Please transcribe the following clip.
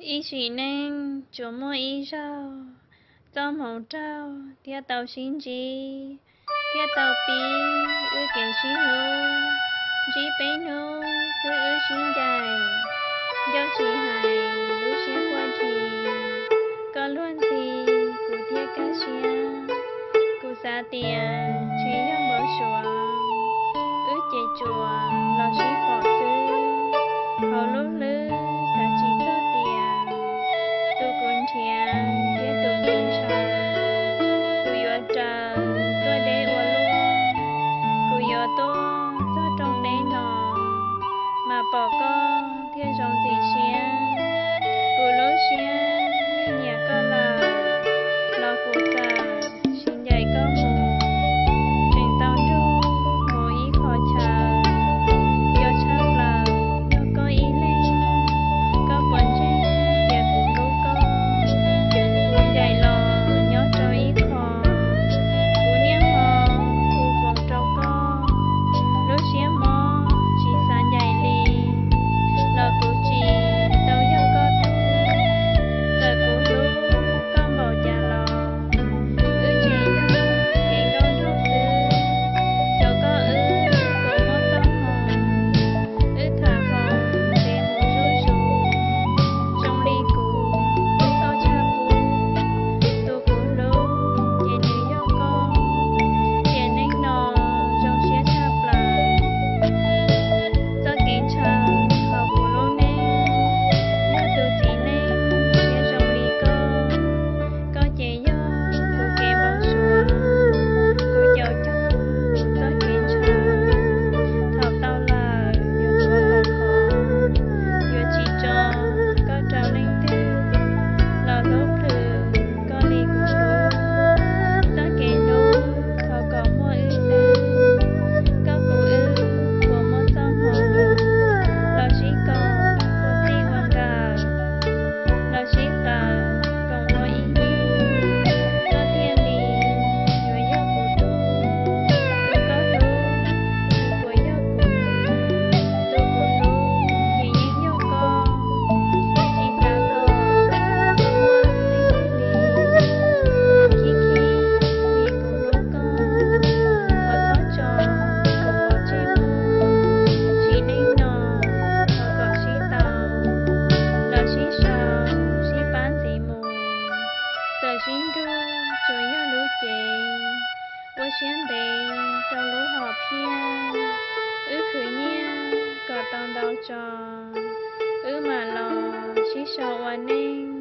Ib sim neej tsuas muaj ib zaug, txoj hmoov raug thiaj tau sib ntsib, thiaj tau pib wb kev sib hlub. Ntsib peb hnub xwb wb sib ncaim, ncauj tsis hais lub siab quaj ntshis, koj luag ntxhi kuv thiaj kaj siab. Kuv xav tias ntshe yog npau suav, wb ces tsuas los sib pom xwb. Hauv lub hlwb xav tsis txog tias tus kuv nrhiav thiab tus kuv ntshaw, kuv yuav raws tuaj deb ua luaj, kuv yuav tuaj txog rooj teb no mas pom koj thiaj zoo ntxim siab. Kuv lub siab yeej nyiam koj lawm, los kuv txawm sib ncaim koj mus, tseem tau nrug mus ib qho chaw. Yog tshaj plaws yog koj ib leeg, koj puas ntseeg tias kuv hlub koj? Kuv ncaim los nyob rau ib qho, kuv niaj hmo hu foos rau koj, lub siab mob tsis xav ncaim li, los kuv tsis tau yog koj tug, txawm kuv hlub koj npaum cas los wb tseem yog kev nkauj nraug xwb. Xyov koj wb puas muaj txoj hmoo, wb tham foos ntev mus zuj zus, zoo li kuv hlub koj tshaj qub. Tus kuv hlub ces nws yog koj, tiam neej no zoo siab tshaj plaws. Txoj kev ntshaw hauv kuv lub neej, yog tus txiv neej siab zoo li koj, koj ces yog kuv kev npau suav. Kuv caum cuag txoj kev ntshaw, thaum tau lawm yuav tuav kom khov, yuav tsis tso koj rau leej twg los hlub plhws koj li kuv hlub. Txoj kev hlub thov kom muaj wb xwb, koj kuv wb puas muaj txoj hmoo, los sib koom ua txij ua nkawm, los sib qawm koom ua ib yig, koj thiaj li yuav yog kuv tug. Tus koj hlub puas yog kuv? Tus kuv hlub ces yeej yog koj, tsis xav kom muaj leej twg li. Khib khib vim kuv hlub koj, thov txhob tso kuv pov tseg mus. Sim neej no thov kom sib tau, los sib sau sib pab ntxiv mus. Txawm sib nrug tsuas yog lub cev, ua siab ntev rau lub hom phiaj. Wb khwv nyiaj kom tau ntau tso, wb mam los sib sau ua neej.